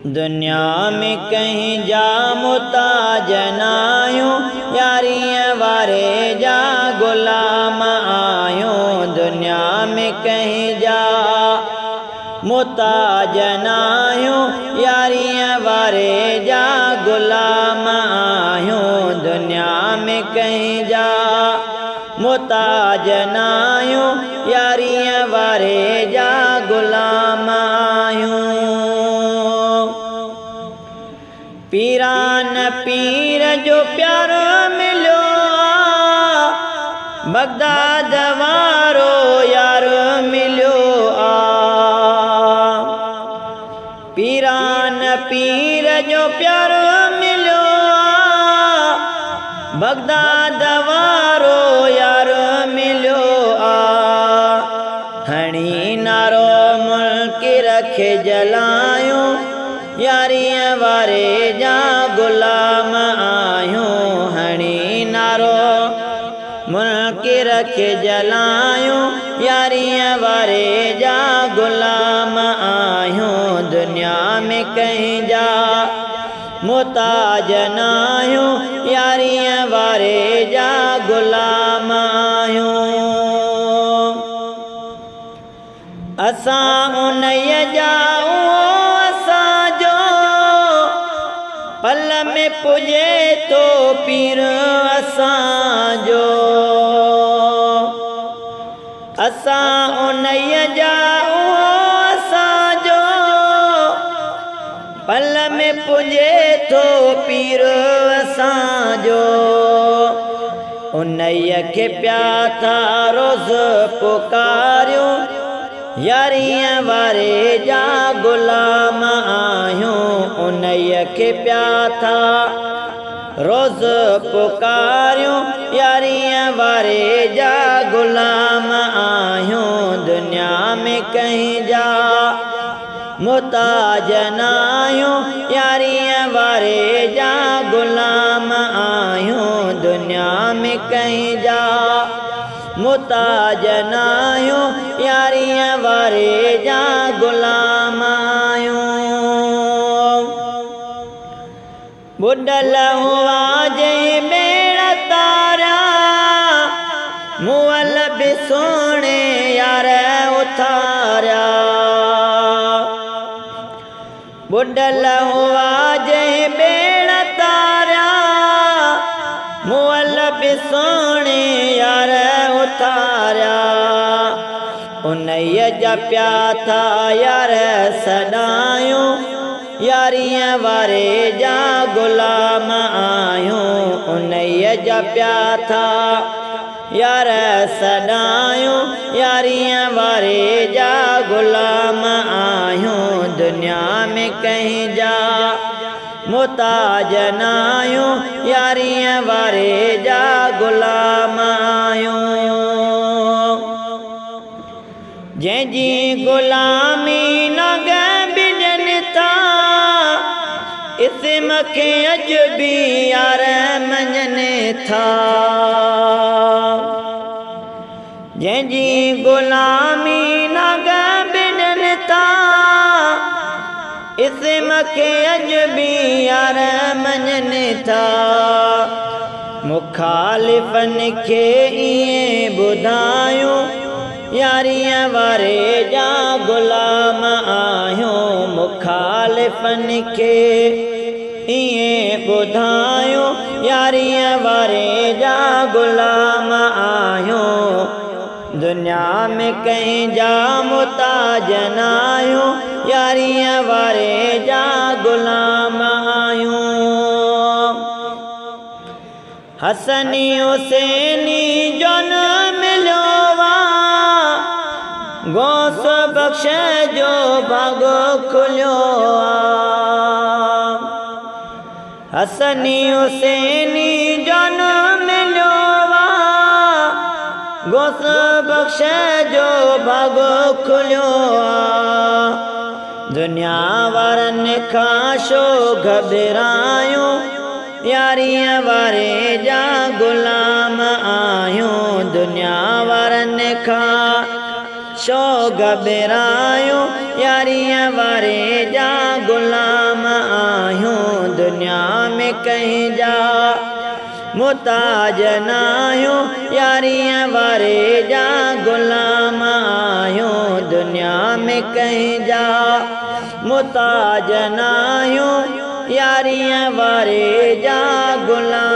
दुनिया में कहीं जा मुताज नाहियूं, यारीअ वारे जा गुलाम आहियूं। दुनिया में कहीं जा मुताज नाहियूं, यारीअ वारे जा गुलाम आहियूं। दुनिया में कहीं जा मुताज नाहियूं, यारीअ वारे जा गुलाम आहियूं। पीरान पीर जो प्यारो मिलियो आ, बगदाद वारो यार मिलियो आ। पीरान पीर जो प्यारो मिलियो आ, बगदाद वारो यार मिलियो आ। हणी नारो मुल्क रखे जलायूं, यारीअ वारे जा गुलाम आहियूं। हणी नारो मुल्क रखे जलायूं, यारीअ वारे जा गुलाम आहियूं। दुनिया में कहीं जा मुताज नाहियूं, यारीअ वारे जा गुलाम आहियूं। असां उन्हीअ जा असांजो, पल में पुॼे थो पीर असांजो। असां उन्हीअ जा असांजो, पल में पुॼे थो पीर असांजो। उन्हीअ खे पिया था रोज़ पुकारियूं, यारीअ वारे जा गुलाम आहियूं। उन्हीअ खे पिया था रोज़ पुकारियूं, यारीअ वारे जा गुलाम आहियूं। दुनिया में कहीं जा मुताज नाहियूं, यारीअ वारे जा गुलाम आहियूं। दुनिया में कहीं जा मुताज नाहियूं, यारीअ वारे जा गुलाम आहियूं। ॿुॾल हुआ जंहिं ॿेड़ तारा, मुअल बि सुहिणे यार उथारिया। ॿुॾल हुआ जंहिं ॿेड़ तारा, मुअल बि सुहिणे यार उथारिया। उन्हीअ जा पिया था यार सॾायूं, यारीअ वारे जा गुलाम आहियूं। उन्हीअ जा पिया था यार सॾायूं, यारीअ वारे जा गुलाम आहियूं। दुनिया में कहीं जा मुताज नाहियूं, यारीअ वारे जा गुलाम आहियूं। जंहिंजी गुलामी न ॿिजनि था, इस्म खे अॼु बि यार मञनि था। जंहिंजी गुलामी न ॿिजनि था, इस्म खे अॼु बि यार मञनि था। मुखालिफ़नि खे ईअं ॿुधायूं, यारीअ वारे जा गुलाम आहियूं। मुखालिफ़नि खे ईअं ॿुधायूं, यारीअ वारे जा गुलाम आहियूं। दुनिया में कहीं जा मुताज नाहियूं, यारीअ वारे जा गुलाम आहियूं। हसनी हुसैनी जो न मिलियो आ, गौस बख़्श जो भाॻो खुलियो आ। हसनी हुसैनी जो न मिलियो आ, गौस बख़्श जो भाॻो खुलियो आ। दुनिया वारनि खां छो घबरायूं, यारीअ वारे जा गुलाम आहियूं। दुनिया वारनि खां छो घबरायूं, यारीअ वारे जा गुलाम دنيا ۾ ڪنهن جا، محتاج ناهيون ياريءَ واري جا، غلام آهيون دنيا ۾ ڪنهن جا، محتاج ناهيون ياريءَ واري جا، غلام